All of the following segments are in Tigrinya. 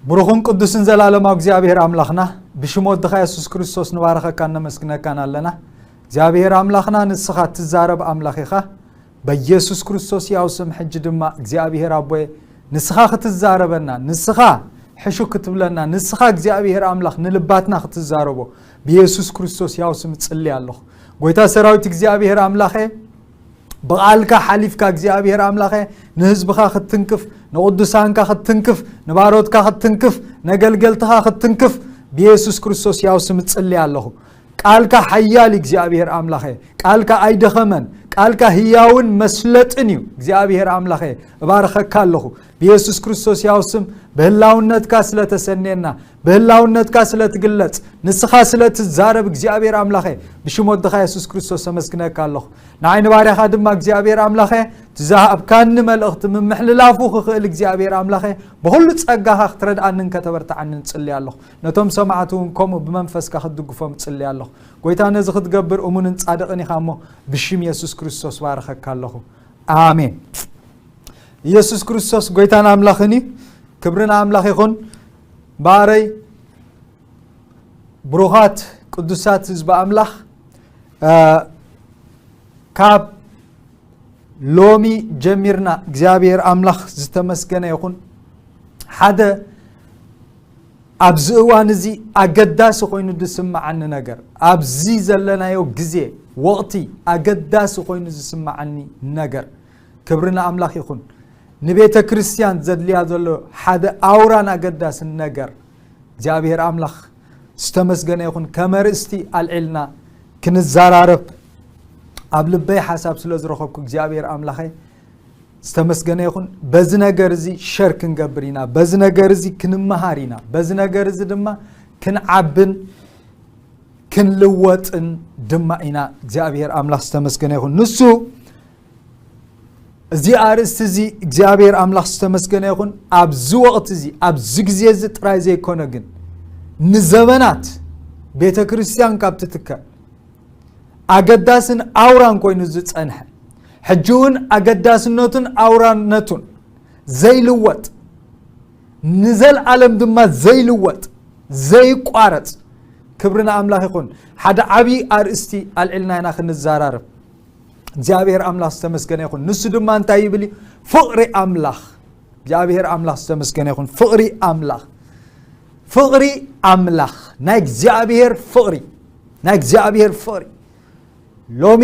ብሩኽን ቅዱስን ዘላለማዊ እግዚኣብሔር ኣምላኽና፣ ብሽም ወድኻ የሱስ ክርስቶስ ንባረኸካን ነመስግነካን ኣለና። እግዚኣብሔር ኣምላኽና፣ ንስኻ ትዛረብ ኣምላኽ ኢኻ። በየሱስ ክርስቶስ ያው ስም ሕጂ ድማ እግዚኣብሔር ኣቦየ፣ ንስኻ ክትዛረበና፣ ንስኻ ሕሹ ክትብለና፣ ንስኻ እግዚኣብሔር ኣምላኽ ንልባትና ክትዛረቦ ብየሱስ ክርስቶስ ያው ስም ጽሊ ኣለኹ። ጎይታ ሰራዊት እግዚኣብሔር ኣምላኸ፣ ብቓልካ ሓሊፍካ እግዚኣብሔር ኣምላኸ ንህዝብኻ ክትትንክፍ፣ ንቕዱሳንካ ክትትንክፍ፣ ንባሮትካ ክትትንክፍ፣ ነገልገልትኻ ክትትንክፍ ብየሱስ ክርስቶስ ያው ስም ጽሊ ኣለኹ። ቃልካ ሓያል እግዚኣብሔር ኣምላኸ፣ ቃልካ ኣይደኸመን፣ ቃልካ ህያውን መስለጥን እዩ። እግዚኣብሔር ኣምላኸ፣ እባርኸካ ኣለኹ ብየሱስ ክርስቶስ ያው ስም። ብህላውነትካ ስለተሰኔና፣ ብህላውነትካ ስለትግለጽ፣ ንስኻ ስለትዛረብ እግዚኣብሔር ኣምላኸ፣ ብሽም ወድኻ የሱስ ክርስቶስ ኣመስግነካ ኣለኹ። ንዓይ ንባርያኻ ድማ እግዚኣብሔር ኣምላኸ፣ ትዝሃብካኒ መልእኽቲ ምምሕልላፉ ክኽእል እግዚኣብሔር ኣምላኸ፣ ብኹሉ ጸጋኻ ክትረድኣንን ከተበርትዓንን ጽሊ ኣለኹ። ነቶም ሰማዕቲ እውን ከምኡ ብመንፈስካ ክትድግፎም ጽሊ ኣለኹ። ጎይታ፣ ነዚ ክትገብር እሙንን ጻድቕን ኢኻ እሞ፣ ብሽም የሱስ ክርስቶስ ባርኸካ ኣለኹ። ኣሜን። ኢየሱስ ክርስቶስ ጎይታን ኣምላኽን እዩ። ክብሪ ንኣምላኽ ይኹን። ባረይ፣ ብሩኻት ቅዱሳት ህዝቢ ኣምላኽ፣ እ፣ ካብ ሎሚ ጀሚርና እግዚኣብሔር ኣምላኽ ዝተመስገነ ይኹን። ሓደ ኣብዚ እዋን እዚ ኣገዳሲ ኮይኑ ዝስምዓኒ ነገር፣ ኣብዚ ዘለናዮ ግዜ ወቕቲ ኣገዳሲ ኮይኑ ዝስምዓኒ ነገር፣ ክብሪ ንኣምላኽ ይኹን። ንቤተ ክርስቲያን ዘድልያ ዘሎ ሓደ ኣውራን ኣገዳስን ነገር እግዚኣብሔር ኣምላኽ ዝተመስገነ ይኹን። ከም ኣርእስቲ ኣልዒልና ክንዘራረብ ኣብ ልበይ ሓሳብ ስለ ዝረኸብኩ እግዚኣብሔር ኣምላኸይ ዝተመስገነ ይኹን። በዚ ነገር እዚ ሸር ክንገብር ኢና። በዚ ነገር እዚ ክንመሃር ኢና። በዚ ነገር እዚ ድማ ክንዓብን ክንልወጥን ድማ ኢና። እግዚኣብሔር ኣምላኽ ዝተመስገነ ይኹን። ንሱ እዚ ኣርእስቲ እዚ እግዚኣብሔር ኣምላኽ ዝተመስገነ ይኹን። ኣብዚ ወቕቲ እዚ፣ ኣብዚ ግዜ እዚ ጥራይ ዘይኮነ ግን፣ ንዘበናት ቤተ ክርስቲያን ካብ ትትከል ኣገዳስን ኣውራን ኮይኑ ዝጸንሐ፣ ሕጂ እውን ኣገዳስነቱን ኣውራነቱን ዘይልወጥ፣ ንዘልኣለም ድማ ዘይልወጥ፣ ዘይቋረጽ፣ ክብሪ ንኣምላኽ ይኹን። ሓደ ዓብዪ ኣርእስቲ ኣልዒልና ኢና ክንዘራረብ። እግዚኣብሔር ኣምላኽ ዝተመስገነ ይኹን። ንሱ ድማ እንታይ ይብል እዩ? ፍቕሪ ኣምላኽ። እግዚኣብሔር ኣምላኽ ዝተመስገነ ይኹን። ፍቕሪ ኣምላኽ፣ ፍቕሪ ኣምላኽ፣ ናይ እግዚኣብሔር ፍቕሪ፣ ናይ እግዚኣብሔር ፍቕሪ። ሎሚ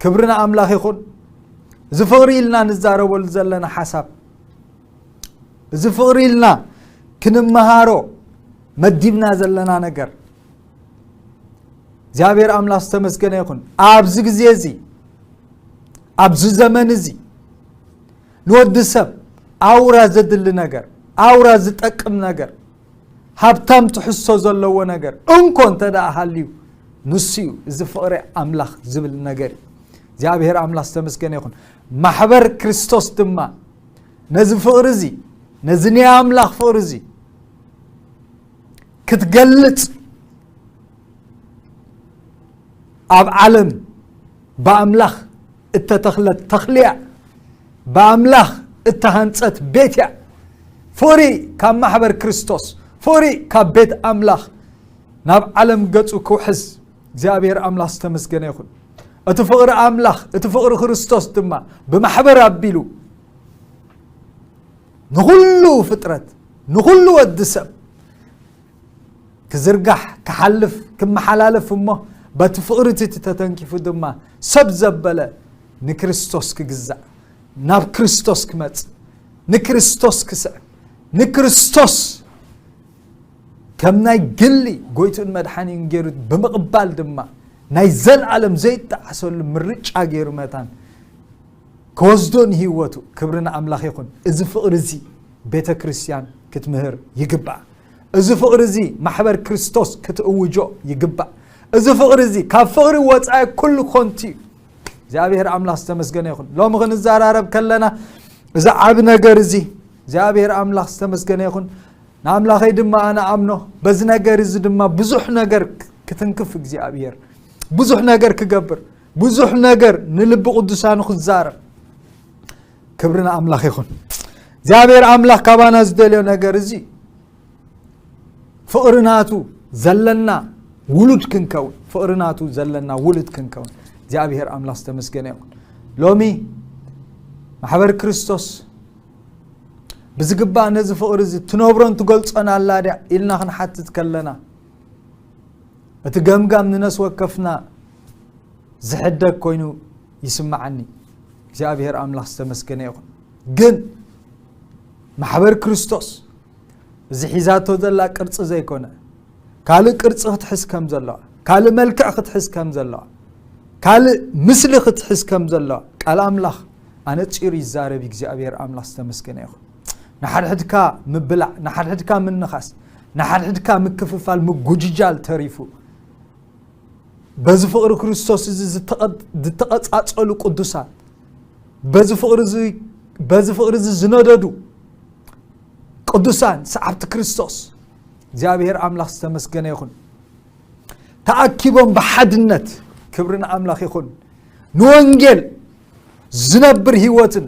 ክብሪ ንኣምላኽ ይኹን። እዚ ፍቕሪ ኢልና ንዛረበሉ ዘለና ሓሳብ፣ እዚ ፍቕሪ ኢልና ክንመሃሮ መዲብና ዘለና ነገር፣ እግዚኣብሔር ኣምላኽ ዝተመስገነ ይኹን። ኣብዚ ግዜ እዚ፣ ኣብዚ ዘመን እዚ፣ ንወዲ ሰብ ኣውራ ዘድሊ ነገር፣ ኣውራ ዝጠቅም ነገር፣ ሃብታም ትሕዝቶ ዘለዎ ነገር እንኮ እንተ ደኣ ሃልዩ፣ ንሱ እዩ እዚ ፍቕሪ ኣምላኽ ዝብል ነገር እዩ። እግዚኣብሔር ኣምላኽ ዝተመስገነ ይኹን። ማሕበር ክርስቶስ ድማ ነዚ ፍቕሪ እዚ፣ ነዚ ናይ ኣምላኽ ፍቕሪ እዚ ክትገልጽ፣ ኣብ ዓለም ብኣምላኽ እተተኽለት ተኽሊ እያ፣ ብኣምላኽ እተሃንጸት ቤት እያ። ፍቕሪ ካብ ማሕበር ክርስቶስ፣ ፍቕሪ ካብ ቤት ኣምላኽ ናብ ዓለም ገጹ ክውሕዝ እግዚኣብሔር ኣምላኽ ዝተመስገነ ይኹን። እቲ ፍቕሪ ኣምላኽ፣ እቲ ፍቕሪ ክርስቶስ ድማ ብማሕበር ኣቢሉ ንኹሉ ፍጥረት፣ ንኹሉ ወዲ ሰብ ክዝርጋሕ፣ ክሓልፍ፣ ክመሓላለፍ እሞ በቲ ፍቕሪ እቲ ተተንኪፉ ድማ ሰብ ዘበለ ንክርስቶስ ክግዛእ፣ ናብ ክርስቶስ ክመጽእ፣ ንክርስቶስ ክስዕብ፣ ንክርስቶስ ከም ናይ ግሊ ጎይቱን መድሓኒን ገይሩ ብምቕባል ድማ ናይ ዘልኣለም ዘይጠዓሰሉ ምርጫ ገይሩ መታን ክወስዶ ንህይወቱ። ክብሪ ንኣምላኽ ይኹን። እዚ ፍቕሪ እዚ ቤተ ክርስቲያን ክትምህር ይግባእ። እዚ ፍቕሪ እዚ ማሕበር ክርስቶስ ክትእውጆ ይግባእ። እዚ ፍቕሪ እዚ ካብ ፍቕሪ ወጻኢ ኩሉ ኮንቲ እዩ። እግዚኣብሔር ኣምላኽ ዝተመስገነ ይኹን። ሎሚ ክንዘራረብ ከለና እዚ ዓቢ ነገር እዚ እግዚኣብሔር ኣምላኽ ዝተመስገነ ይኹን። ንኣምላኸይ ድማ ኣነ ኣምኖ። በዚ ነገር እዚ ድማ ብዙሕ ነገር ክትንክፍ እግዚኣብሔር፣ ብዙሕ ነገር ክገብር፣ ብዙሕ ነገር ንልቢ ቅዱሳኑ ክዛረብ። ክብሪ ንኣምላኽ ይኹን። እግዚኣብሔር ኣምላኽ ካባና ዝደልዮ ነገር እዚ ፍቕሪ ናቱ ዘለና ውሉድ ክንከውን፣ ፍቕሪ ናቱ ዘለና ውሉድ ክንከውን እግዚኣብሔር ኣምላኽ ዝተመስገነ ይኹን። ሎሚ ማሕበር ክርስቶስ ብዝግባእ ነዚ ፍቕሪ እዚ ትነብሮን ትገልጾን ኣላ ድያ ኢልና ክንሓትት ከለና፣ እቲ ገምጋም ንነፍሲ ወከፍና ዝሕደግ ኮይኑ ይስምዓኒ። እግዚኣብሔር ኣምላኽ ዝተመስገነ ይኹን። ግን ማሕበር ክርስቶስ እዚ ሒዛቶ ዘላ ቅርጺ ዘይኮነ፣ ካልእ ቅርጺ ክትሕዝ ከም ዘለዋ፣ ካልእ መልክዕ ክትሕዝ ከም ዘለዋ፣ ካልእ ምስሊ ክትሕዝ ከም ዘለዋ ቃል ኣምላኽ ኣነጺሩ ይዛረብ። እግዚኣብሔር ኣምላኽ ዝተመስገነ ይኹን። ንሓድሕድካ ምብላዕ፣ ንሓድሕድካ ምንኻስ፣ ንሓድሕድካ ምክፍፋል፣ ምጉጅጃል ተሪፉ፣ በዚ ፍቕሪ ክርስቶስ እዚ ዝተቐ-፣ ዝተቐጻጸሉ ቅዱሳን፣ በዚ ፍቕሪ እዚ፣ በዚ ፍቕሪ እዚ ዝነደዱ ቅዱሳን ሰዓብቲ ክርስቶስ፣ እግዚኣብሔር ኣምላኽ ዝተመስገነ ይኹን። ተኣኪቦም ብሓድነት፣ ክብሪ ንኣምላኽ ይኹን፣ ንወንጌል ዝነብር ህይወትን፣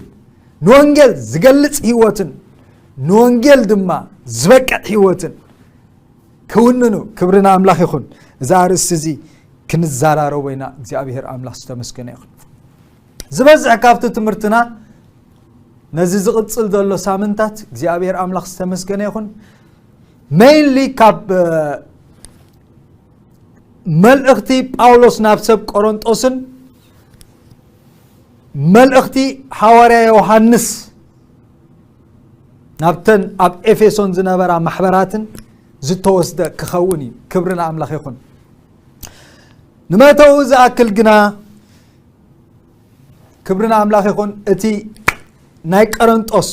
ንወንጌል ዝገልጽ ህይወትን፣ ንወንጌል ድማ ዝበቅዕ ህይወትን ክውንኑ፣ ክብሪ ንኣምላኽ ይኹን። እዚ ኣርእስቲ እዚ ክንዘራረቦ ኢና። እግዚኣብሔር ኣምላኽ ዝተመስገነ ይኹን። ዝበዝሕ ካብቲ ትምህርትና ነዚ ዝቕጽል ዘሎ ሳምንታት እግዚኣብሔር ኣምላኽ ዝተመስገነ ይኹን። ሜይንሊ ካብ፣ እ፣ መልእኽቲ ጳውሎስ ናብ ሰብ ቆሮንጦስን መልእኽቲ ሃዋርያ ዮሃንስ ናብተን ኣብ ኤፌሶን ዝነበራ ማሕበራትን ዝተወስደ ክኸውን እዩ። ክብሪ ንኣምላኽ ይኹን። ንመእተዊ ዝኣክል ግና፣ ክብሪ ንኣምላኽ ይኹን፣ እቲ ናይ ቆሮንጦስ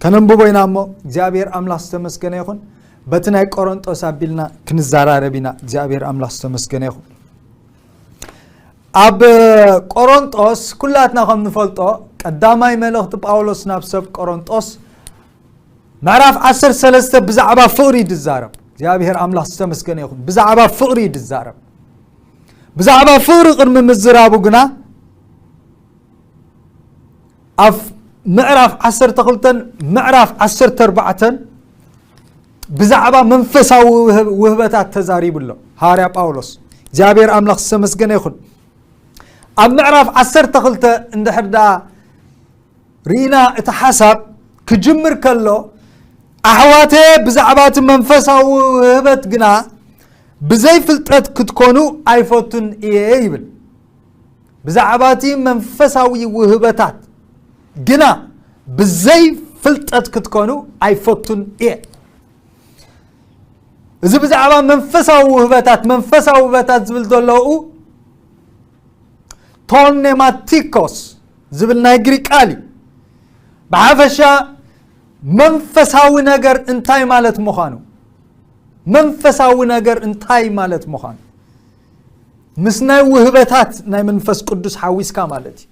ከነንብቦ ኢና እሞ፣ እግዚኣብሔር ኣምላኽ ዝተመስገነ ይኹን። በቲ ናይ ቆሮንጦስ ኣቢልና ክንዘራረብ ኢና። እግዚኣብሔር ኣምላኽ ዝተመስገነ ይኹን። ኣብ ቆሮንጦስ ኩላትና ከም ንፈልጦ፣ ቀዳማይ መልእኽቲ ጳውሎስ ናብ ሰብ ቆሮንጦስ ምዕራፍ ዓሰርተ ሰለስተ ብዛዕባ ፍቕሪ እዩ ዝዛረብ። እግዚኣብሔር ኣምላኽ ዝተመስገነ ይኹን። ብዛዕባ ፍቕሪ እዩ ዝዛረብ። ብዛዕባ ፍቕሪ ቅድሚ ምዝራቡ ግና፣ ኣብ ምዕራፍ ዓሰርተ ክልተን ምዕራፍ ዓሰርተ ኣርባዕተን ብዛዕባ መንፈሳዊ ውህብ-፣ ውህበታት ተዛሪቡ ኣሎ ሃዋርያ ጳውሎስ። እግዚኣብሔር ኣምላኽ ዝተመስገነ ይኹን። ኣብ ምዕራፍ ዓሰርተ ክልተ እንድሕር ደኣ ርኢና፣ እቲ ሓሳብ ክጅምር ከሎ፣ ኣሕዋተ፣ ብዛዕባ እቲ መንፈሳዊ ውህበት ግና ብዘይ ፍልጠት ክትኮኑ ኣይፈቱን እየ ይብል። ብዛዕባ እቲ መንፈሳዊ ውህበታት ግና ብዘይ ፍልጠት ክትኮኑ ኣይፈቱን እየ። እዚ ብዛዕባ መንፈሳዊ ውህበታት፣ መንፈሳዊ ውህበታት ዝብል ዘለዉ ቶኔማቲኮስ ዝብል ናይ ግሪክ ቃል እዩ። ብሓፈሻ መንፈሳዊ ነገር እንታይ ማለት ምዃኑ፣ መንፈሳዊ ነገር እንታይ ማለት ምዃኑ፣ ምስ ናይ ውህበታት ናይ መንፈስ ቅዱስ ሓዊስካ ማለት እዩ።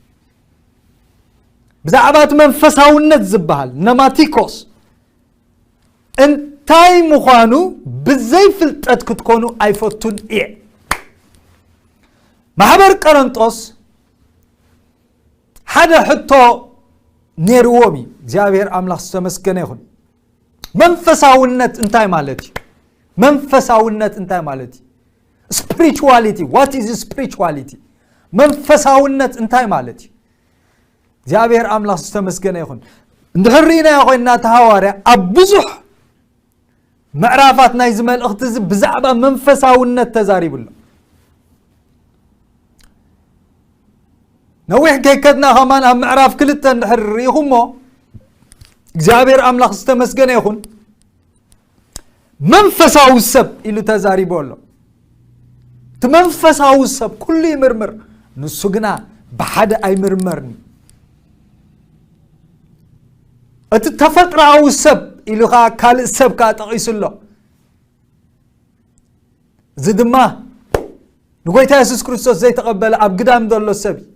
ብዛዕባ እቲ መንፈሳውነት ዝበሃል ነማቲኮስ እንታይ ምዃኑ ብዘይ ፍልጠት ክትኮኑ ኣይፈቱን እየ። ማሕበር ቆሮንጦስ ሓደ ሕቶ ነይርዎም እዩ። እግዚኣብሔር ኣምላኽ ዝተመስገነ ይኹን። መንፈሳውነት እንታይ ማለት እዩ? መንፈሳውነት እንታይ ማለት እዩ? Spirituality, what is spirituality? መንፈሳውነት እንታይ ማለት እዩ? እግዚኣብሔር ኣምላኽ ዝተመስገነ ይኹን። እንድሕር ርኢናዮ ኮይንና፣ እቲ ሃዋርያ ኣብ ብዙሕ ምዕራፋት ናይዚ መልእኽቲ እዚ ብዛዕባ መንፈሳውነት ተዛሪቡ ኣሎ። ነዊሕ ከይከድና ከማን ኣብ ምዕራፍ ክልተ እንድሕር ርኢኹሞ፣ እግዚኣብሔር ኣምላኽ ዝተመስገነ ይኹን፣ መንፈሳዊ ሰብ ኢሉ ተዛሪቡ ኣሎ። እቲ መንፈሳዊ ሰብ ኩሉ ይምርምር፣ ንሱ ግና ብሓደ ኣይምርመርን። እቲ ተፈጥሮኣዊ ሰብ ኢሉ ኸዓ ካልእ ሰብ ከኣ ጠቒሱ ኣሎ። እዚ ድማ ንጎይታ የሱስ ክርስቶስ ዘይተቐበለ ኣብ ግዳም ዘሎ ሰብ እዩ።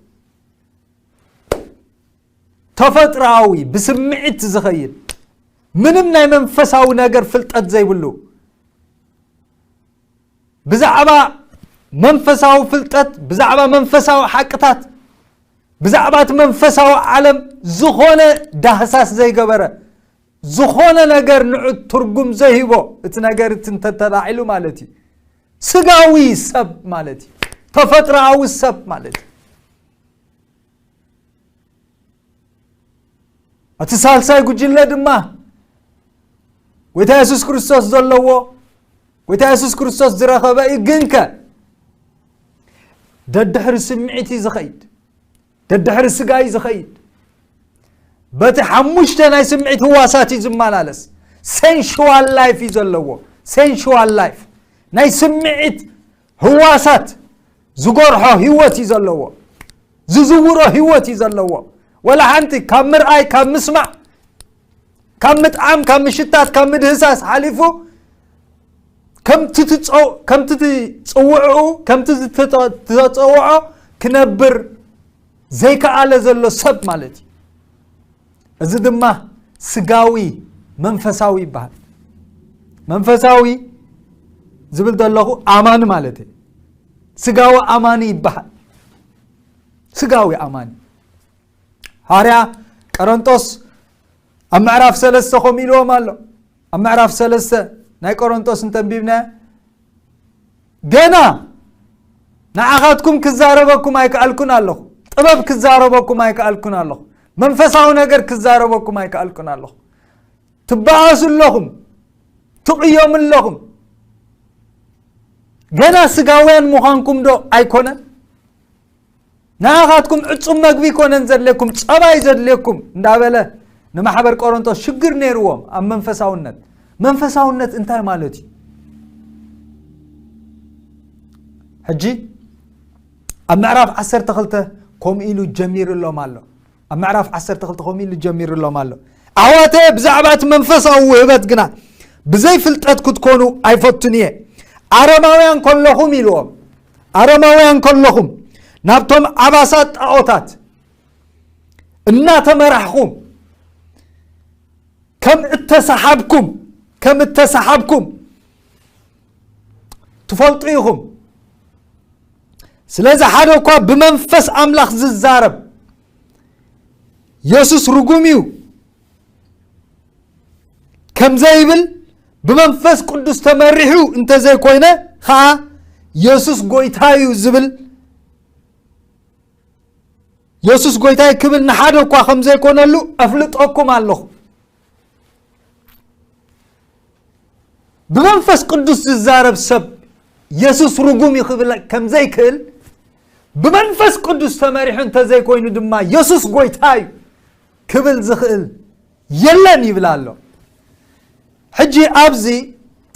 ተፈጥሮኣዊ፣ ብስምዒት ዝኸይድ፣ ምንም ናይ መንፈሳዊ ነገር ፍልጠት ዘይብሉ፣ ብዛዕባ መንፈሳዊ ፍልጠት፣ ብዛዕባ መንፈሳዊ ሓቅታት ብዛዕባ እቲ መንፈሳዊ ዓለም ዝኾነ ዳህሳስ ዘይገበረ፣ ዝኾነ ነገር ንዑ ትርጉም ዘይህቦ፣ እቲ ነገር እቲ እንተተላዒሉ ማለት እዩ። ስጋዊ ሰብ ማለት እዩ። ተፈጥሮኣዊ ሰብ ማለት እዩ። እቲ ሳልሳይ ጉጅለ ድማ ጎይታ የሱስ ክርስቶስ ዘለዎ፣ ጎይታ የሱስ ክርስቶስ ዝረኸበ እዩ። ግንከ ደድሕሪ ስምዒት እዩ ዝኸይድ፣ ደድሕሪ ስጋ እዩ ዝኸይድ። በቲ ሓሙሽተ ናይ ስምዒት ህዋሳት እዩ ዝመላለስ። ሴንሽዋል ላይፍ እዩ ዘለዎ። ሴንሽዋል ላይፍ፣ ናይ ስምዒት ህዋሳት ዝጎርሖ ህይወት እዩ ዘለዎ። ዝዝውሮ ህይወት እዩ ዘለዎ። ወላ ሓንቲ ካብ ምርኣይ፣ ካብ ምስማዕ፣ ካብ ምጥዓም፣ ካብ ምሽታት፣ ካብ ምድህሳስ ሓሊፉ ከምቲ ትጸው-፣ ከምቲ ትጽውዕኡ፣ ከምቲ ዝተጸ-፣ ዝተጸውዖ ክነብር ዘይከኣለ ዘሎ ሰብ ማለት እዩ። እዚ ድማ ስጋዊ መንፈሳዊ ይበሃል። መንፈሳዊ ዝብል ዘለኹ ኣማኒ ማለት እዩ። ስጋዊ ኣማኒ ይበሃል። ስጋዊ ኣማኒ። ሃርያ ቀረንጦስ ኣብ ምዕራፍ ሰለስተ ከምኡ ኢልዎም ኣሎ። ኣብ ምዕራፍ ሰለስተ ናይ ቆሮንቶስ እንተንቢብና፣ ገና ንዓኻትኩም ክዛረበኩም ኣይከኣልኩን ኣለኹ፣ ጥበብ ክዛረበኩም ኣይከኣልኩን ኣለኹ፣ መንፈሳዊ ነገር ክዛረበኩም ኣይከኣልኩን ኣለኹ። ትበኣሱ ኣለኹም፣ ትቕየሙ ኣለኹም። ገና ስጋውያን ምዃንኩም ዶ ኣይኮነን? ንኣኻትኩም ዕጹም መግቢ ይኮነን ዘድልየኩም፣ ጸባይ ዘድልየኩም እንዳበለ ንማሕበር ቆሮንቶስ ሽግር ነይርዎም ኣብ መንፈሳውነት። መንፈሳውነት እንታይ ማለት እዩ? ሕጂ ኣብ ምዕራፍ ዓሰርተ ክልተ ከምኡ ኢሉ ጀሚርሎም ኣሎ። ኣብ ምዕራፍ ዓሰርተ ክልተ ከምኡ ኢሉ ጀሚርሎም ኣሎ። ኣሕዋተየ፣ ብዛዕባ እቲ መንፈሳዊ ውህበት ግና ብዘይ ፍልጠት ክትኮኑ ኣይፈቱን እየ። ኣረማውያን ከለኹም ኢልዎም፣ ኣረማውያን ከለኹም ናብቶም ዓባሳት ጣዖታት እናተመራሕኹም ከም እተሰሓብኩም፣ ከም እተሰሓብኩም ትፈልጡ ኢኹም። ስለዚ ሓደ እኳ ብመንፈስ ኣምላኽ ዝዛረብ የሱስ ርጉም እዩ ከም ዘይብል፣ ብመንፈስ ቅዱስ ተመሪሑ እንተዘይኮይነ ኸኣ የሱስ ጎይታ እዩ ዝብል፣ የሱስ ጎይታ እዩ ክብል ንሓደ እኳ ከም ዘይኮነሉ ኣፍልጠኩም ኣለኹ። ብመንፈስ ቅዱስ ዝዛረብ ሰብ የሱስ ርጉም እዩ ክብል ከም ዘይክእል፣ ብመንፈስ ቅዱስ ተመሪሑ እንተዘይኮይኑ ድማ የሱስ ጎይታ እዩ ክብል ዝኽእል የለን ይብል ኣሎ። ሕጂ ኣብዚ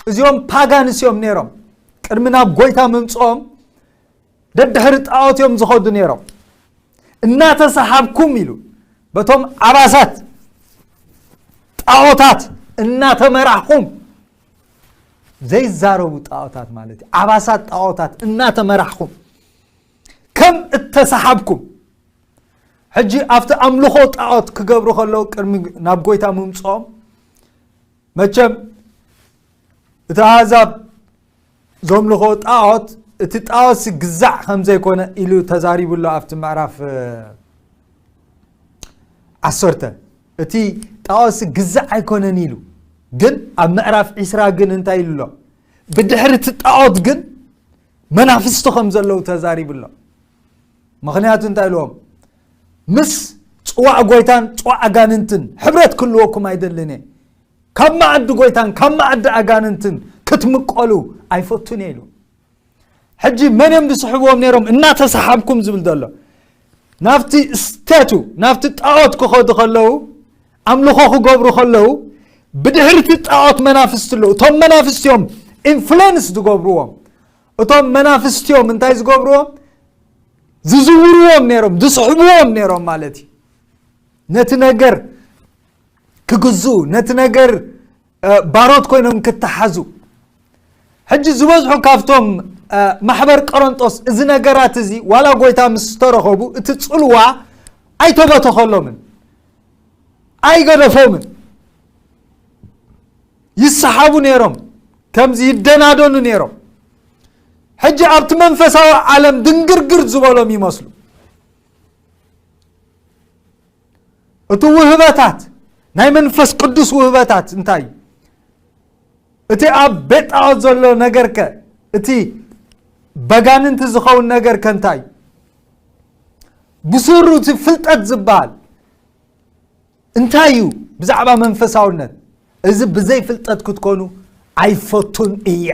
እዚኦም ፓጋንስ እዮም ነይሮም። ቅድሚ ናብ ጎይታ ምምጽኦም ደድሕሪ ጣዖት እዮም ዝኸዱ ነይሮም። እናተሰሓብኩም ኢሉ በቶም ዓባሳት ጣዖታት እናተመራሕኹም፣ ዘይዛረቡ ጣዖታት ማለት እዩ፣ ዓባሳት ጣዖታት እናተመራሕኹም ከም እተሰሓብኩም። ሕጂ ኣብቲ ኣምልኾ ጣዖት ክገብሩ ከለዉ ቅድሚ ናብ ጎይታ ምምጽኦም፣ መቸም እቲ ኣህዛብ ዘምልኾ ጣዖት፣ እቲ ጣዖትሲ ግዛዕ ከም ዘይኮነ ኢሉ ተዛሪቡ ኣሎ ኣብቲ ምዕራፍ፣ እ፣ ዓሰርተ። እቲ ጣዖትሲ ግዛዕ ኣይኮነን ኢሉ። ግን ኣብ ምዕራፍ ዒስራ ግን እንታይ ኢሉ ኣሎ? ብድሕሪ እቲ ጣዖት ግን መናፍስቲ ከም ዘለዉ ተዛሪቡ ኣሎ። ምኽንያቱ እንታይ ኢልዎም? ምስ ጽዋዕ ጎይታን ጽዋዕ ኣጋንንትን ሕብረት ክህልወኩም ኣይደልን እየ። ካብ መኣዲ ጎይታን ካብ መኣዲ ኣጋንንትን ክትምቀሉ ኣይፈቱን እየ ኢሉ። ሕጂ መን እዮም ዝስሕብዎም ነይሮም? እናተሰሓብኩም ዝብል ዘሎ። ናብቲ ስቴቱ፣ ናብቲ ጣዖት ክኸዱ ከለዉ፣ ኣምልኾ ክገብሩ ከለዉ፣ ብድሕሪ እቲ ጣዖት መናፍስቲ ኣለዉ። እቶም መናፍስቲ እዮም ኢንፍሉዌንስ ዝገብርዎም። እቶም መናፍስቲ እዮም እንታይ ዝገብርዎም? ዝዝውርዎም ነይሮም፣ ዝስሕብዎም ነይሮም ማለት እዩ። ነቲ ነገር ክግዝኡ፣ ነቲ ነገር፣ እ፣ ባሮት ኮይኖም ክተሓዙ። ሕጂ ዝበዝሑ ካብቶም፣ እ፣ ማሕበር ቆሮንጦስ እዚ ነገራት እዚ ዋላ ጎይታ ምስ ተረኸቡ እቲ ጽልዋ ኣይተበተኸሎምን፣ ኣይገደፎምን። ይሰሓቡ ነይሮም፣ ከምዚ ይደናደኑ ነይሮም። ሕጂ ኣብቲ መንፈሳዊ ዓለም ድንግርግር ዝበሎም ይመስሉ። እቲ ውህበታት፣ ናይ መንፈስ ቅዱስ ውህበታት እንታይ እዩ? እቲ ኣብ ቤት ጣዖት ዘሎ ነገርከ፣ እቲ በጋንንቲ ዝኸውን ነገርከ እንታይ እዩ? ብስሩ እቲ ፍልጠት ዝበሃል እንታይ እዩ? ብዛዕባ መንፈሳውነት፣ እዚ ብዘይ ፍልጠት ክትኮኑ ኣይፈቱን እየ።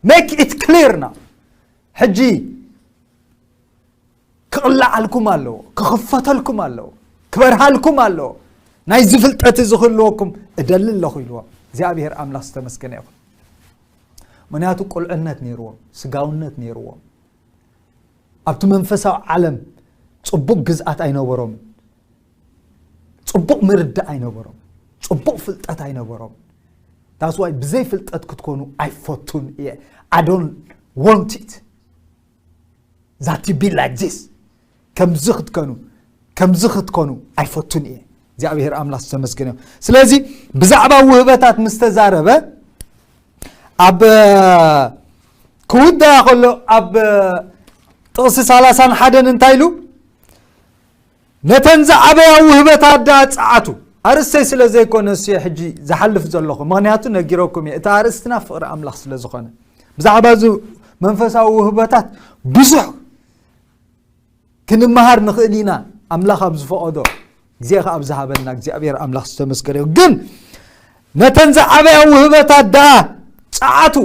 Make it clear now። ሕጂ ክቕላዓልኩም ኣለዎ፣ ክኽፈተልኩም ኣለዎ፣ ክበርሃልኩም ኣለዎ። ናይዚ ፍልጠት እዚ ክህልወኩም እደሊ ኣለኹ ኢልዎም። እግዚኣብሔር ኣምላኽ ዝተመስገነ ይኹን። ምኽንያቱ ቁልዕነት ነይርዎም፣ ስጋውነት ነይርዎም። ኣብቲ መንፈሳዊ ዓለም ጽቡቕ ግዝኣት ኣይነበሮምን። ጽቡቕ ምርዳእ ኣይነበሮም። ጽቡቕ ፍልጠት ኣይነበሮም። That's why ብዘይ ፍልጠት ክትኮኑ ኣይፈቱን እየ። I don't want it that you be like this። ከምዚ ክትከኑ፣ ከምዚ ክትኮኑ ኣይፈቱን እየ። እግዚኣብሔር ኣምላኽ ዝተመስገነ ይኹን። ስለዚ ብዛዕባ ውህበታት ምስ ተዛረበ ኣብ ክውዳእ ከሎ ኣብ ጥቕሲ ሰላሳን ሓደን እንታይ ኢሉ? ነተን ዝዓበያ ውህበታት ደኣ ጸዓቱ። ኣርእስተይ ስለ ዘይኮነ እየ ሕጂ ዝሓልፍ ዘለኹ፣ ምኽንያቱ ነጊረኩም እየ። እቲ ኣርእስትና ፍቕሪ ኣምላኽ ስለ ዝኾነ፣ ብዛዕባ እዚ መንፈሳዊ ውህበታት ብዙሕ ክንመሃር ንኽእል ኢና፣ ኣምላኽ ኣብ ዝፈቐዶ ግዜ ኸኣ ኣብ ዝሃበና እግዚኣብሔር ኣምላኽ ዝተመስገነ ይኹን። ግን ነተን ዝዓበያ ውህበታት ደኣ ጸዓቱ፣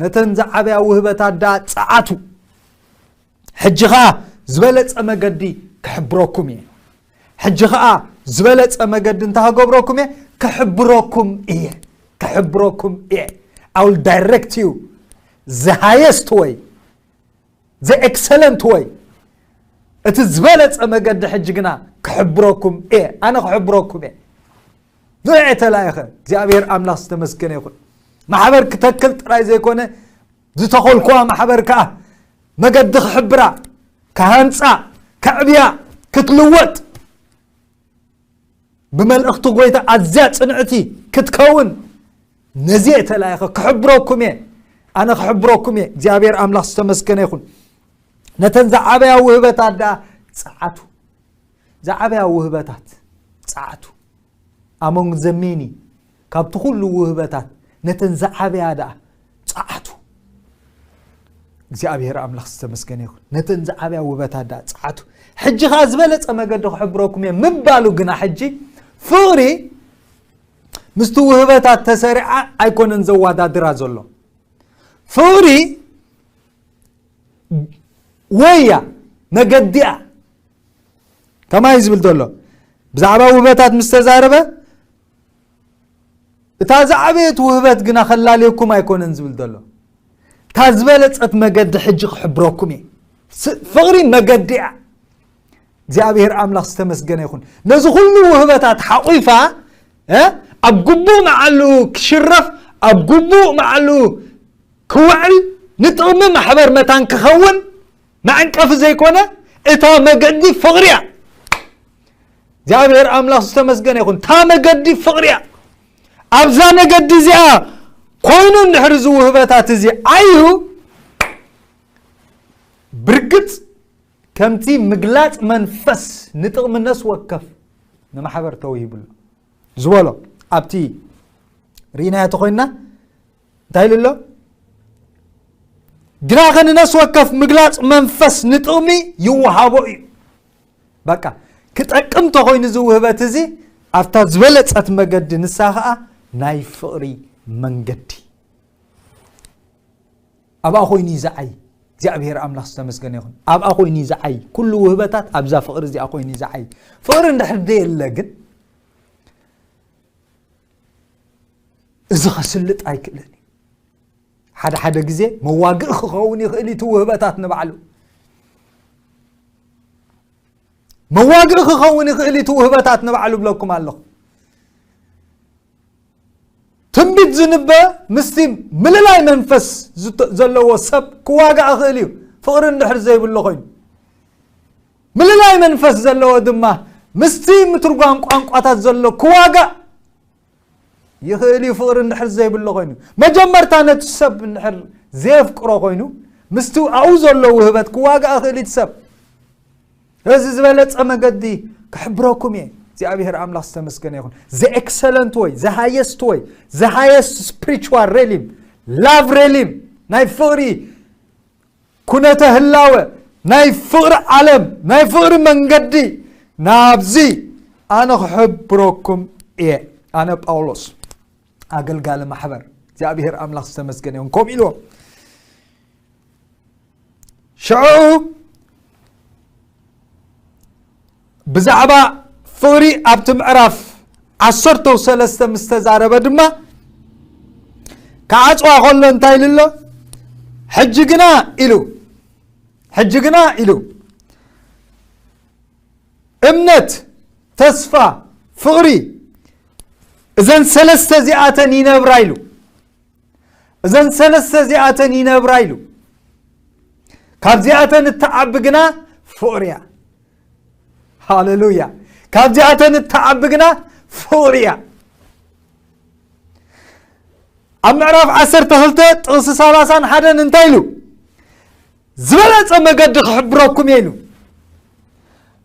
ነተን ዝዓበያ ውህበታት ደኣ ጸዓቱ። ሕጂ ኸኣ ዝበለጸ መገዲ ክሕብረኩም እየ። ሕጂ ኸኣ ዝበለጸ መገዲ እንታይ ክገብረኩም እየ? ክሕብረኩም እየ። ክሕብረኩም እየ። I will direct you the highest way, the excellent way። እቲ ዝበለጸ መገዲ ሕጂ ግና ክሕብረኩም እየ። ኣነ ክሕብረኩም እየ። ንዑ እየ ተላኢኸ። እግዚኣብሔር ኣምላኽ ዝተመስገነ ይኹን። ማሕበር ክተክል ጥራይ ዘይኮነ፣ ዝተኸልኩዋ ማሕበር ከኣ መገዲ ክሕብራ፣ ክሃንጻ፣ ከዕብያ፣ ክትልወጥ፣ ብመልእኽቲ ጐይታ ኣዝያ ጽንዕቲ ክትከውን፣ ነዚ እየ ተላኢኸ። ክሕብረኩም እየ። ኣነ ክሕብረኩም እየ። እግዚኣብሔር ኣምላኽ ዝተመስገነ ይኹን። ነተን ዝዓበያ ውህበታት ደኣ ጸዓቱ። ዝዓበያ ውህበታት ጸዓቱ። Among the many፣ ካብቲ ኩሉ ውህበታት ነተን ዝዓበያ ደኣ ጸዓቱ። እግዚኣብሔር ኣምላኽ ዝተመስገነ ይኹን። ነተን ዝዓበያ ውህበታት ደኣ ጸዓቱ። ሕጂ ኸኣ ዝበለጸ መገዲ ክሕብረኩም እየ ምባሉ ግና፣ ሕጂ ፍቕሪ ምስቲ ውህበታት ተሰሪዓ ኣይኮነን ዘወዳድራ ዘሎ። ፍቕሪ ወያ መገዲኣ። ከማይ ዝብል ዘሎ፣ ብዛዕባ ውህበታት ምስ ተዛረበ፣ እታ ዝዓበየት ውህበት ግና ከላልየኩም ኣይኮነን ዝብል ዘሎ። እታ ዝበለጸት መገዲ ሕጂ ክሕብረኩም እየ። ስ-፣ ፍቕሪ መገዲኣ። እግዚኣብሔር ኣምላኽ ዝተመስገነ ይኹን። ነዚ ኩሉ ውህበታት ሓቑፋ፣ እ፣ ኣብ ግቡእ መዓሉ ክሽረፍ፣ ኣብ ግቡእ መዓሉ ክውዕል፣ ንጥቕሚ ማሕበር መታን ክኸውን መዐንቀፊ ዘይኮነ፣ እታ መገዲ ፍቕሪ እያ። እግዚኣብሔር ኣምላኽ ዝተመስገነ ይኹን። እታ መገዲ ፍቕሪ እያ። ኣብዛ መገዲ እዚኣ ኮይኑ እንድሕር እዚ ውህበታት እዚ ዓይዩ፣ ብርግጽ ከምቲ ምግላጽ መንፈስ ንጥቕሚ ነፍሲ ወከፍ ንማሕበር ተዋሂቡ ኣሎ ዝበሎ ኣብቲ ርኢናዮ ተኾይንና እንታይ ኢሉ ኣሎ? ግናኸ ንነፍሲ ወከፍ ምግላጽ መንፈስ ንጥቕሚ ይወሃቦ እዩ። በቃ ክጠቅም ተኾይኑ እዚ ውህበት እዚ ኣብታ ዝበለጸት መገዲ፣ ንሳ ኸኣ ናይ ፍቕሪ መንገዲ። ኣብኣ ኮይኑ እዩ ዝዓይ። እግዚኣብሔር ኣምላኽ ዝተመስገነ ይኹን። ኣብኣ ኮይኑ እዩ ዝዓይ። ኩሉ ውህበታት ኣብዛ ፍቕሪ እዚኣ ኮይኑ እዩ ዝዓይ። ፍቕሪ እንድሕር ደየለ ግን እዚ ከስልጥ ኣይክእልን እዩ። ሓደ ሓደ ግዜ መዋግኢ ክኸውን ይኽእል እዩ እቲ ውህበታት ንባዕሉ። መዋግኢ ክኸውን ይኽእል እዩ እቲ ውህበታት ንባዕሉ እብለኩም ኣለኹ። ትንቢት ዝንበ ምስቲ ምልላይ መንፈስ ዝተ-፣ ዘለዎ ሰብ ክዋጋእ ይኽእል እዩ። ፍቕሪ እንድሕር ዘይብሎ ኮይኑ። ምልላይ መንፈስ ዘለዎ ድማ ምስቲ ምትርጓም ቋንቋታት ዘሎ ክዋጋእ ይኽእል እዩ። ፍቕሪ እንድሕር ዘይብሎ ኮይኑ። መጀመርታ ነቲ ሰብ እንድሕር ዘየፍቅሮ ኮይኑ፣ ምስቲ ኣብኡ ዘሎ ውህበት ክዋጋእ ይኽእል እዩ እቲ ሰብ። እዚ ዝበለጸ መገዲ ክሕብረኩም እየ። እግዚኣብሔር ኣምላኽ ዝተመስገነ ይኹን። The excellent way, the highest way, the highest spiritual realm, love realm፣ ናይ ፍቕሪ ኩነተ ህላወ፣ ናይ ፍቕሪ ዓለም፣ ናይ ፍቕሪ መንገዲ፣ ናብዚ ኣነ ክሕብረኩም እየ። ኣነ ጳውሎስ ኣገልጋሊ ማሕበር እግዚኣብሔር ኣምላኽ ዝተመስገነ ይኹን። ከምኡ ኢልዎም። ሽዑ ብዛዕባ ፍቕሪ ኣብቲ ምዕራፍ ዓሰርተ ሰለስተ ምስ ተዛረበ ድማ፣ ክዓጽዋ ከሎ እንታይ ኢሉ ኣሎ? ሕጂ ግና ኢሉ፣ ሕጂ ግና ኢሉ፣ እምነት፣ ተስፋ፣ ፍቕሪ፣ እዘን ሰለስተ እዚኣተን ይነብራ ኢሉ። እዘን ሰለስተ እዚኣተን ይነብራ ኢሉ። ካብዚኣተን እትዓቢ ግና ፍቕሪ እያ። ሃሌሉያ። ካብዚኣተን እትዓቢ ግና ፍቕሪ እያ። ኣብ ምዕራፍ ዓሰርተ ክልተ ጥቕሲ ሰላሳን ሓደን እንታይ ኢሉ? ዝበለጸ መገዲ ክሕብረኩም እየ ኢሉ።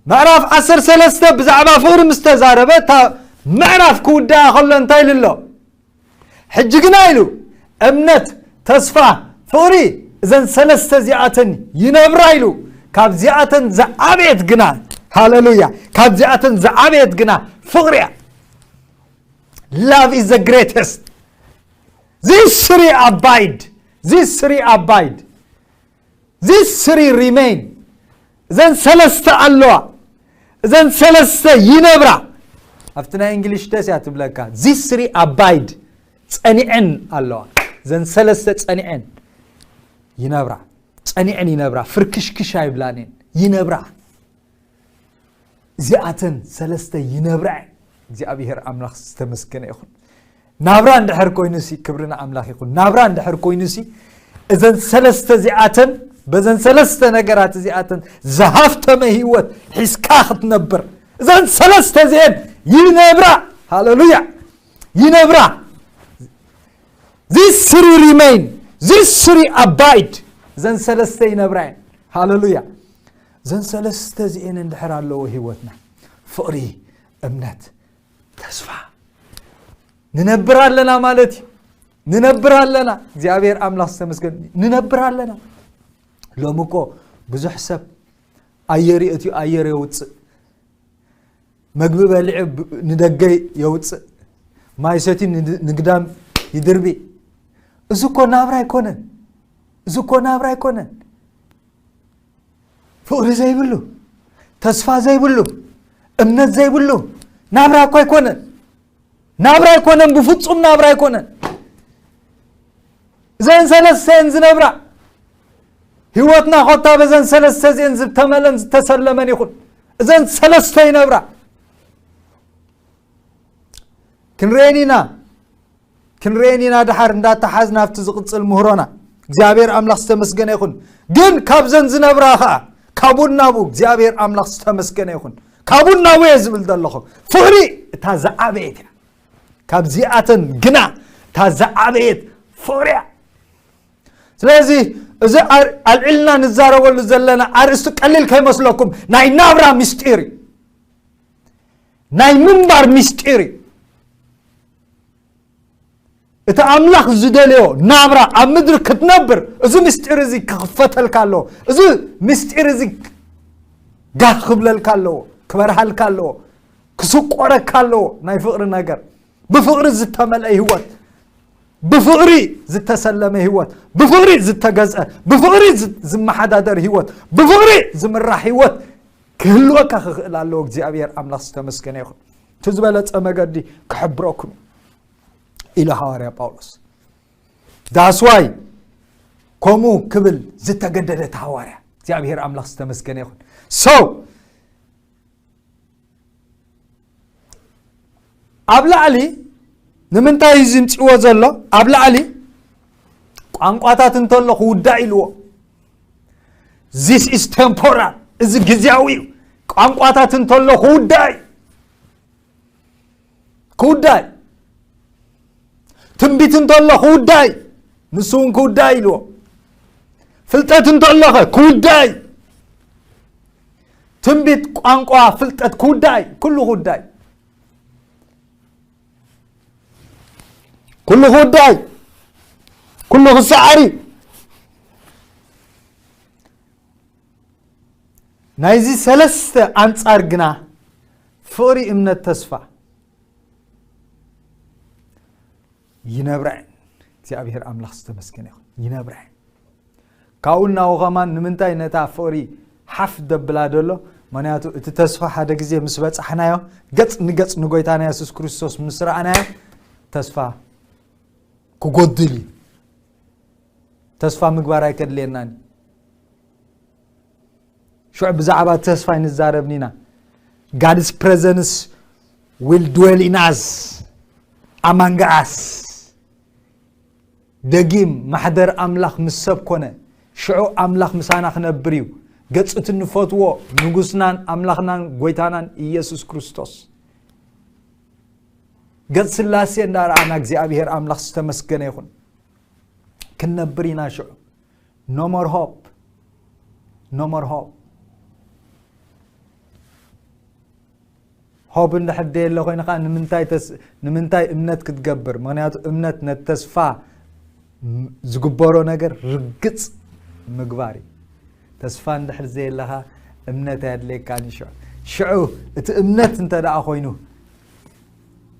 ምዕራፍ ዓሰርተ ሰለስተ ብዛዕባ ፍቕሪ ምስ ተዛረበ፣ እታ ምዕራፍ ክውድኣ ከሎ እንታይ ኢሉ ኣሎ? ሕጂ ግና ኢሉ፣ እምነት፣ ተስፋ፣ ፍቕሪ፣ እዘን ሰለስተ እዚኣተን ይነብራ ኢሉ። ካብዚኣተን ዝዓበየት ግና፣ ሃሌሉያ፣ ካብዚኣተን ዝዓበየት ግና ፍቕሪ እያ። Love is the greatest. These three abide. These three abide. These three remain. እዘን ሰለስተ ኣለዋ። እዘን ሰለስተ ይነብራ። ኣብቲ ናይ እንግሊሽ ደስ እያ ትብለካ። These three abide. ጸኒዐን ኣለዋ። እዘን ሰለስተ ጸኒዐን ይነብራ። ጸኒዐን ይነብራ። ፍርክሽክሽ ኣይብላን እየን። ይነብራ። እዚኣተን ሰለስተ ይነብራ እየን። እግዚኣብሔር ኣምላኽ ዝተመስገነ ይኹን። ናብራ እንድሕር ኮይኑሲ፣ ክብሪ ንኣምላኽ ይኹን። ናብራ እንድሕር ኮይኑሲ፣ እዘን ሰለስተ እዚኣተን፣ በዘን ሰለስተ ነገራት እዚኣተን ዝሃፍተመ ህይወት ሒዝካ ክትነብር፣ እዘን ሰለስተ እዚአን ይነብራ። ሃሌሉያ። ይነብራ። These three remain. These three abide. እዘን ሰለስተ ይነብራ እየን። ሃሌሉያ። እዘን ሰለስተ እዚአን እንድሕር ኣለዎ ህይወትና፣ ፍቕሪ፣ እምነት፣ ተስፋ፣ ንነብር ኣለና ማለት እዩ። ንነብር ኣለና። እግዚኣብሔር ኣምላኽ ዝተመስገን። ንነብር ኣለና። ሎሚ እኮ ብዙሕ ሰብ ኣየር የእትዩ፣ ኣየር የውፅእ፣ መግቢ በሊዑ ብ-፣ ንደገ የውፅእ፣ ማይ ሰትዩ ንድ-፣ ንግዳም ይድርቢ። እዚ እኮ ናብራ ኣይኮነን። እዚ እኮ ናብራ ኣይኮነን። ፍቕሪ ዘይብሉ፣ ተስፋ ዘይብሉ፣ እምነት ዘይብሉ ናብራ እኮ ኣይኮነን። ናብራ ኣይኮነን፣ ብፍጹም ናብራ ኣይኮነን። እዘን ሰለስተን ዝነብራ ህይወትና ኮታ በዘን ሰለስተ እዚአን ዝተመለን ዝተሰለመን ይኹን። እዘን ሰለስተ ይነብራ። ክንርእየን ኢና። ክንርእየን ኢና ድሓር እንዳተሓዝና ኣብቲ ዝቕጽል ምህሮና። እግዚኣብሔር ኣምላኽ ዝተመስገነ ይኹን። ግን ካብዘን ዝነብራ ኸዓ፣ ካብኡ ናብኡ እግዚኣብሔር ኣምላኽ ዝተመስገነ ይኹን። ካብኡ ናብኡ እየ ዝብል ዘለኹ። ፍቕሪ እታ ዝዓበየት እያ። ካብዚኣተን ግና እታ ዝዓበየት ፍቕሪ እያ። ስለዚ እዚ ኣር-፣ ኣልዒልና ንዛረበሉ ዘለና ኣርእስቲ ቀሊል ከይመስለኩም፣ ናይ ናብራ ምስጢር እዩ። ናይ ምንባር ምስጢር እዩ። እቲ ኣምላኽ ዝደለዮ ናብራ ኣብ ምድሪ ክትነብር፣ እዚ ምስጢር እዚ ክኽፈተልካ ኣለዎ። እዚ ምስጢር እዚ ጋህ ክብለልካ ኣለዎ፣ ክበርሃልካ ኣለዎ፣ ክስቆረካ ኣለዎ። ናይ ፍቕሪ ነገር፣ ብፍቕሪ ዝተመልአ ህይወት፣ ብፍቕሪ ዝተሰለመ ህይወት፣ ብፍቕሪ ዝተገዝአ፣ ብፍቕሪ ዝ-፣ ዝመሓዳደር ህይወት፣ ብፍቕሪ ዝምራሕ ህይወት ክህልወካ ክኽእል ኣለዎ። እግዚኣብሔር ኣምላኽ ዝተመስገነ ይኹን። እቲ ዝበለጸ መገዲ ክሕብረኩም ኢሉ ሃዋርያ ጳውሎስ። That's why ከምኡ ክብል ዝተገደደ እቲ ሃዋርያ። እግዚኣብሔር ኣምላኽ ዝተመስገነ ይኹን። So፣ ኣብ ላዕሊ ንምንታይ እዩ ዝምፅዎ ዘሎ? ኣብ ላዕሊ ቋንቋታት እንተሎ ክውዳእ ኢልዎ። This is temporal። እዚ ግዜያዊ እዩ። ቋንቋታት እንተሎ ክውዳእ እዩ። ክውዳእ። ትንቢት እንተሎ ክውዳእ። ንሱ እውን ክውዳእ ኢልዎ። ፍልጠት እንተሎኸ ክውዳእ። ትንቢት፣ ቋንቋ፣ ፍልጠት ክውዳእ። ኩሉ ክውዳእ። ኩሉ ክውዳእ እዩ። ኩሉ ክሰዓር እዩ። ናይዚ ሰለስተ ኣንጻር ግና ፍቕሪ፣ እምነት፣ ተስፋ ይነብራ እየን። እግዚኣብሔር ኣምላኽ ዝተመስገነ ይኹን። ይነብራ እየን። ካብኡ እናው ከማን ንምንታይ ነታ ፍቕሪ ሓፍ ደብላ ደሎ? ምኽንያቱ እቲ ተስፋ ሓደ ግዜ ምስ በጻሕናዮ፣ ገጽ ንገጽ ንጎይታና የሱስ ክርስቶስ ምስ ረኣናዮ፣ ተስፋ ክጎድል እዩ። ተስፋ ምግባር ኣይከድልየናን እዩ። ሽዑ ብዛዕባ ተስፋ ኣይንዛረብን ኢና። God's presence will dwell in us, among us. ደጊም ማሕደር ኣምላኽ ምስ ሰብ ኮነ፣ ሽዑ ኣምላኽ ምሳና ክነብር እዩ። ገጽ እቲ ንፈትዎ ንጉስናን ኣምላኽናን ጎይታናን ኢየሱስ ክርስቶስ። ገጽ ስላሴ እንዳረኣና እግዚኣብሔር ኣምላኽ ዝተመስገነ ይኹን። ክንነብር ኢና ሽዑ። No more hope. No more hope. ሆፕ እንድሕር ደየለ ኮይንካ ንምንታይ ተስ-፣ ንምንታይ እምነት ክትገብር? ምኽንያቱ እምነት ነቲ ተስፋ ም-፣ ዝግበሮ ነገር ርግጽ ምግባር እዩ። ተስፋ እንድሕር ዘየለኻ እምነት ኣየድልየካን እዩ። ሽዑ፣ ሽዑ እቲ እምነት እንተ ደኣ ኮይኑ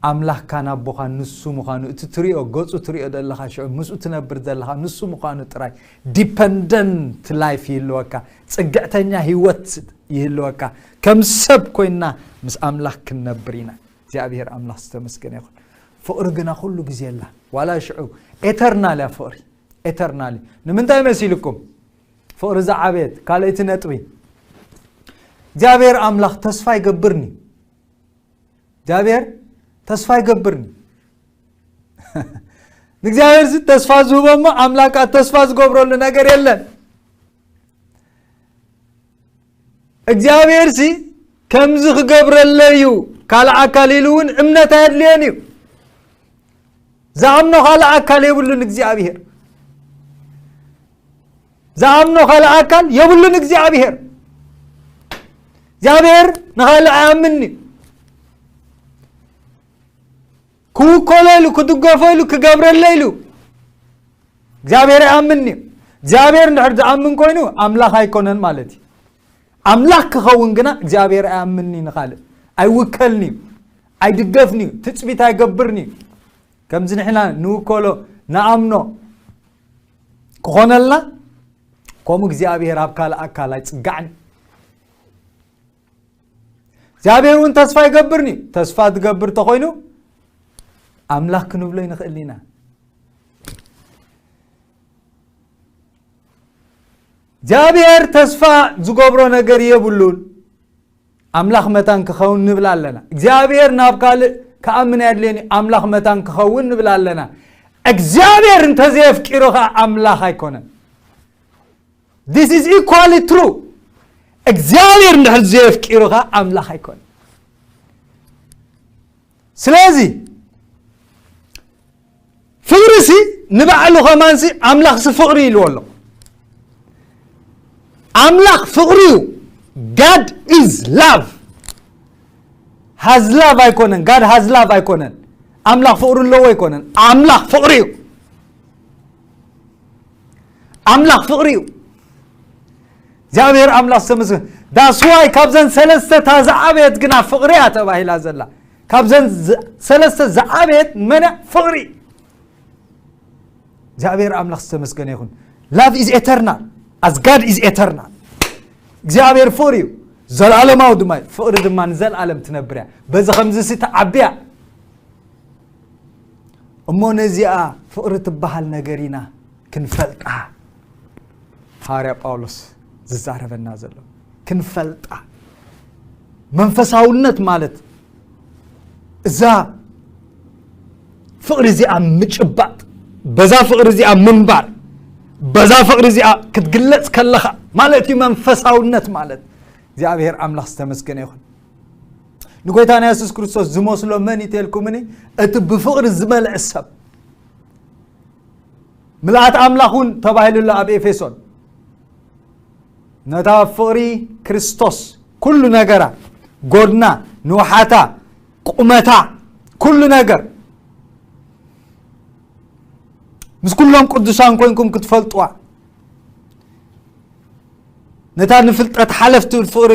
ኣምላኽካን ኣቦኻን ንሱ ምዃኑ እቲ ትሪኦ፣ ገጹ ትሪኦ ዘለኻ፣ ሽዑ ምስኡ ትነብር ዘለኻ ንሱ ምዃኑ ጥራይ ዲፐንደንት ላይፍ ይህልወካ፣ ጽግዕተኛ ህይወት ይህልወካ። ከም ሰብ ኮይንና ምስ ኣምላኽ ክንነብር ኢና። እግዚኣብሔር ኣምላኽ ዝተመስገነ ይኹን። ፍቕሪ ግና ኩሉ ግዜ ኣላ። ዋላ ሽዑ ኤተርናል እያ ፍቕሪ። ኤተርናል እዩ። ንምንታይ መሲልኩም? ፍቕሪ ዝዓበየት ካልኣይቲ ነጥቢ። እግዚኣብሔር ኣምላኽ ተስፋ ይገብርኒ። እግዚኣብሔር ተስፋ ይገብርኒ። ንእግዚኣብሔር ሲ ተስፋ ዝህቦ እሞ ኣምላኽ ከኣ ተስፋ ዝገብረሉ ነገር የለን። እግዚኣብሔር ሲ ከምዚ ክገብረለይ እዩ ካልእ ኣካል ኢሉ እውን እምነት ኣየድልዮን እዩ። ዝኣምኖ ካልእ ኣካል የብሉን እግዚኣብሔር። ዝኣምኖ ካልእ ኣካል የብሉን እግዚኣብሔር። እግዚኣብሔር ንኻልእ ኣይኣምንን እዩ። ክውከሎ ኢሉ፣ ክድገፎ ኢሉ፣ ክገብረለ ኢሉ እግዚኣብሔር ኣይኣምንን እዩ። እግዚኣብሔር እንድሕር ዝኣምን ኮይኑ ኣምላኽ ኣይኮነን ማለት እዩ። ኣምላኽ ክኸውን ግና እግዚኣብሔር ኣይኣምንን እዩ። ንኻልእ ኣይውከልን እዩ፣ ኣይድገፍን እዩ፣ ትጽቢት ኣይገብርን እዩ። ከምዚ ንሕና ንውከሎ፣ ንኣምኖ ክኾነልና፣ ከምኡ እግዚኣብሔር ኣብ ካልእ ኣካል ኣይጽጋዕን። እግዚኣብሔር እውን ተስፋ ይገብርኒ። ተስፋ ትገብር ተኾይኑ ኣምላኽ ክንብሎ ይንኽእል ኢና። እግዚኣብሔር ተስፋ ዝገብሮ ነገር የብሉን። ኣምላኽ መታን ክኸውን ንብል ኣለና። እግዚኣብሔር ናብ ካልእ ክኣምን ኣየድልየኒ፣ ኣምላኽ መታን ክኸውን ንብል ኣለና። እግዚኣብሔር እንተዘየፍቂሩ ኸዓ ኣምላኽ ኣይኮነን። This is equally true. እግዚኣብሔር እንድሕር ዘየፍቂሩ ኸዓ ኣምላኽ ኣይኮነን። ስለዚ ፍቕሪ ሲ ንባዕሉ ኸማን ሲ ኣምላኽ ሲ ፍቕሪ ኢልዎ ኣሎ። ኣምላኽ ፍቕሪ እዩ። God is love. Has love ኣይኮነን። God has love ኣይኮነን። ኣምላኽ ፍቕሪ ኣለዎ ኣይኮነን። ኣምላኽ ፍቕሪ እዩ። ኣምላኽ ፍቕሪ እዩ። እግዚኣብሔር ኣምላኽ ዝተመስገን። That's why ካብዘን ሰለስተ እታ ዝዓበየት ግና ፍቕሪ እያ ተባሂላ ዘላ። ካብዘን ዝ-፣ ሰለስተ ዝዓበየት መን እያ? ፍቕሪ። እግዚኣብሔር ኣምላኽ ዝተመስገነ ይኹን። Love is eternal, as God is eternal. እግዚኣብሔር ፍቕሪ እዩ፣ ዘለኣለማዊ ድማ እዩ። ፍቕሪ ድማ ንዘለኣለም ትነብር እያ። በዚ ኸምዚ ሲ ትዓቢ እያ። እሞ ነዚኣ ፍቕሪ ትበሃል ነገር ኢና ክንፈልጣ ሃዋርያ ጳውሎስ ዝዛረበና ዘሎ። ክንፈልጣ። መንፈሳውነት ማለት እዛ ፍቕሪ እዚኣ ምጭባጥ፣ በዛ ፍቕሪ እዚኣ ምንባር፣ በዛ ፍቕሪ እዚኣ ክትግለጽ ከለኻ ማለት እዩ መንፈሳውነት ማለት። እግዚኣብሔር ኣምላኽ ዝተመስገነ ይኹን። ንጎይታና የሱስ ክርስቶስ ዝመስሎ መን እዩ ተልኩምኒ? እቲ ብፍቕሪ ዝመልአ ሰብ። ምልኣት ኣምላኽ እውን ተባሂሉ ኣሎ ኣብ ኤፌሶን። ነታ ፍቕሪ ክርስቶስ ኩሉ ነገራ፣ ጎድና፣ ንውሓታ፣ ቁመታ፣ ኩሉ ነገር ምስ ኩሎም ቅዱሳን ኮይንኩም ክትፈልጥዋ፣ ነታ ንፍልጠት ሓለፍቲ ፍቕሪ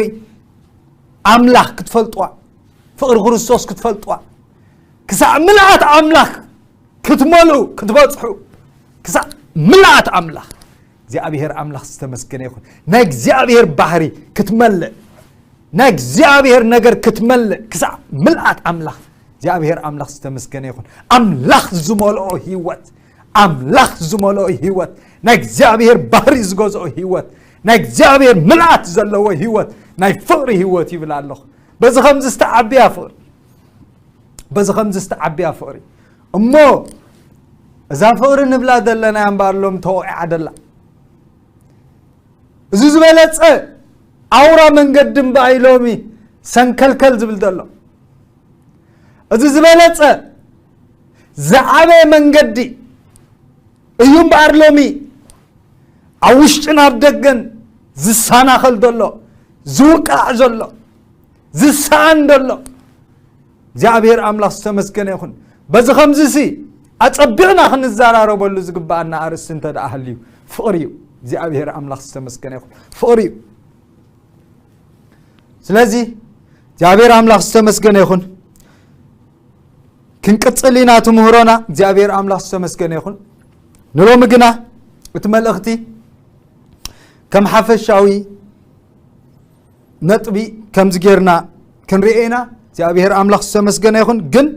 ኣምላኽ ክትፈልጥዋ፣ ፍቕሪ ክርስቶስ ክትፈልጥዋ፣ ክሳዕ ምልኣት ኣምላኽ ክትመልኡ ክትበጽሑ፣ ክሳዕ ምልኣት ኣምላኽ፣ እግዚኣብሔር ኣምላኽ ዝተመስገነ ይኹን። ናይ እግዚኣብሔር ባህሪ ክትመልእ፣ ናይ እግዚኣብሔር ነገር ክትመልእ፣ ክሳዕ ምልኣት ኣምላኽ፣ እግዚኣብሔር ኣምላኽ ዝተመስገነ ይኹን። ኣምላኽ ዝመልኦ ህይወት፣ ኣምላኽ ዝመልኦ ህይወት፣ ናይ እግዚኣብሔር ባህሪ ዝገዝኦ ህይወት፣ ናይ እግዚኣብሔር ምልኣት ዘለዎ ህይወት፣ ናይ ፍቕሪ ህይወት ይብል ኣለኹ። በዚ ከምዚ ዝተዓብያ ፍቕሪ፣ በዚ ከምዚ ዝተዓብያ ፍቕሪ እሞ፣ እዛ ፍቕሪ ንብላ ዘለና እያ እምበኣር ሎም ተወቂዓ ደላ። እዚ ዝበለጸ ኣውራ መንገዲ እምበኣይ ሎሚ ሰንከልከል ዝብል ዘሎ፣ እዚ ዝበለጸ ዝዓበየ መንገዲ እዩ እምበኣር ሎሚ ኣብ ውሽጥን ኣብ ደገን ዝሰናኸል ዘሎ፣ ዝውቃዕ ዘሎ፣ ዝሰኣን ዘሎ። እግዚኣብሔር ኣምላኽ ዝተመስገነ ይኹን። በዚ ከምዚ ሲ ኣጸቢቕና ክንዘራረበሉ ዝግብኣና ኣርእስቲ እንተ ደኣ ሃልዩ፣ ፍቕሪ እዩ። እግዚኣብሔር ኣምላኽ ዝተመስገነ ይኹን። ፍቕሪ እዩ። ስለዚ እግዚኣብሔር ኣምላኽ ዝተመስገነ ይኹን። ክንቅጽል ኢና ትምህሮና። እግዚኣብሔር ኣምላኽ ዝተመስገነ ይኹን። ንሎሚ ግና እቲ መልእኽቲ ከም ሓፈሻዊ ነጥቢ ከምዚ ጌርና ክንርእዮ ኢና። እግዚኣብሔር ኣምላኽ ዝተመስገነ ይኹን። ግን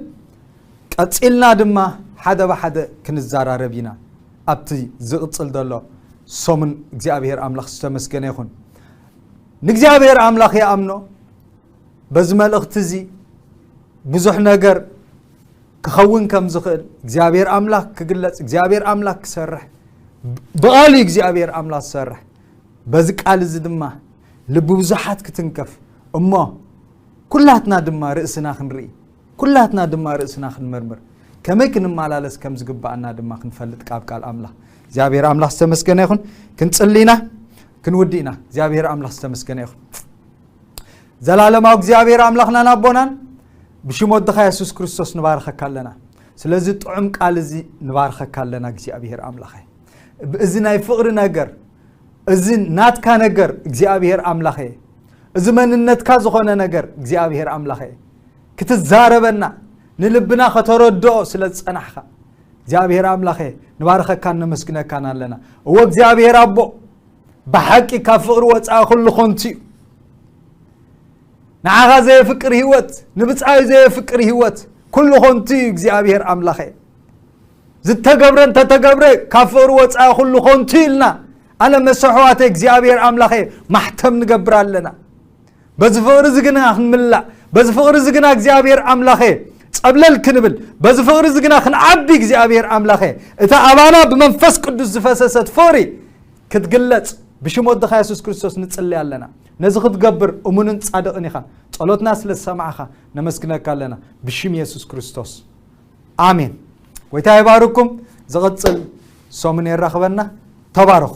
ቀጺልና ድማ ሓደ ብሓደ ክንዘራረብ ኢና ኣብቲ ዝቕጽል ዘሎ ሰሙን። እግዚኣብሔር ኣምላኽ ዝተመስገነ ይኹን። ንእግዚኣብሔር ኣምላኽ ይኣምኖ። በዚ መልእኽቲ እዚ ብዙሕ ነገር ክኸውን ከም ዝኽእል እግዚኣብሔር ኣምላኽ ክግለጽ፣ እግዚኣብሔር ኣምላኽ ክሰርሕ፣ ብቓሉ እግዚኣብሔር ኣምላኽ ዝሰርሕ። በዚ ቃል እዚ ድማ ልቢ ብዙሓት ክትንከፍ፣ እሞ ኩላትና ድማ ርእስና ክንርኢ፣ ኩላትና ድማ ርእስና ክንምርምር፣ ከመይ ክንመላለስ ከም ዝግብኣና ድማ ክንፈልጥ ካብ ቃል ኣምላኽ። እግዚኣብሔር ኣምላኽ ዝተመስገነ ይኹን። ክንጽሊ ኢና፣ ክንውዲ ኢና። እግዚኣብሔር ኣምላኽ ዝተመስገነ ይኹን። ዘላለማዊ እግዚኣብሔር ኣምላኽናን ኣቦናን፣ ብሽም ወድኻ የሱስ ክርስቶስ ንባርኸካ ኣለና። ስለዚ ጥዑም ቃል እዚ ንባርኸካ ኣለና። እግዚኣብሔር ኣምላኸ፣ እዚ ናይ ፍቕሪ ነገር፣ እዚ ናትካ ነገር እግዚኣብሔር ኣምላኸ፣ እዚ መንነትካ ዝኾነ ነገር እግዚኣብሔር ኣምላኸ፣ ክትዛረበና፣ ንልብና ከተረድኦ ስለ ዝጸናሕካ እግዚኣብሔር ኣምላኸ፣ ንባርኸካን ነመስግነካን ኣለና። እወ እግዚኣብሔር ኣቦ፣ ብሓቂ ካብ ፍቕሪ ወጻኢ ኩሉ ኾንቱ እዩ። ንዓኻ ዘየፍቅር ህይወት፣ ንብጻዩ ዘየፍቅር ህይወት ኩሉ ኾንቱ እዩ። እግዚኣብሔር ኣምላኸ፣ ዝተገብረ እንተተገብረ ካብ ፍቕሪ ወጻኢ ኩሉ ኾንቱ እዩ ኢልና፣ ኣነ መሰሕዋተ እግዚኣብሔር ኣምላኸ ማሕተም ንገብር ኣለና። በዚ ፍቕሪ እዚ ግና ክንምላእ፣ በዚ ፍቕሪ እዚ ግና እግዚኣብሔር ኣምላኸ ጸብለል ክንብል፣ በዚ ፍቕሪ እዚ ግና ክንዓቢ እግዚኣብሔር ኣምላኸ፣ እታ ኣባና ብመንፈስ ቅዱስ ዝፈሰሰት ፍቕሪ ክትግለጽ ብሽም ወድኻ የሱስ ክርስቶስ ንጽሊ ኣለና። ነዚ ክትገብር እሙንን ጻድቕን ኢኻ። ጸሎትና ስለ ዝሰማዕኻ ነመስግነካ ኣለና። ብሽም የሱስ ክርስቶስ ኣሜን። ጎይታ ይባርኩም። ዝቐጽል ሰሙን የራኽበና። ተባረኹ።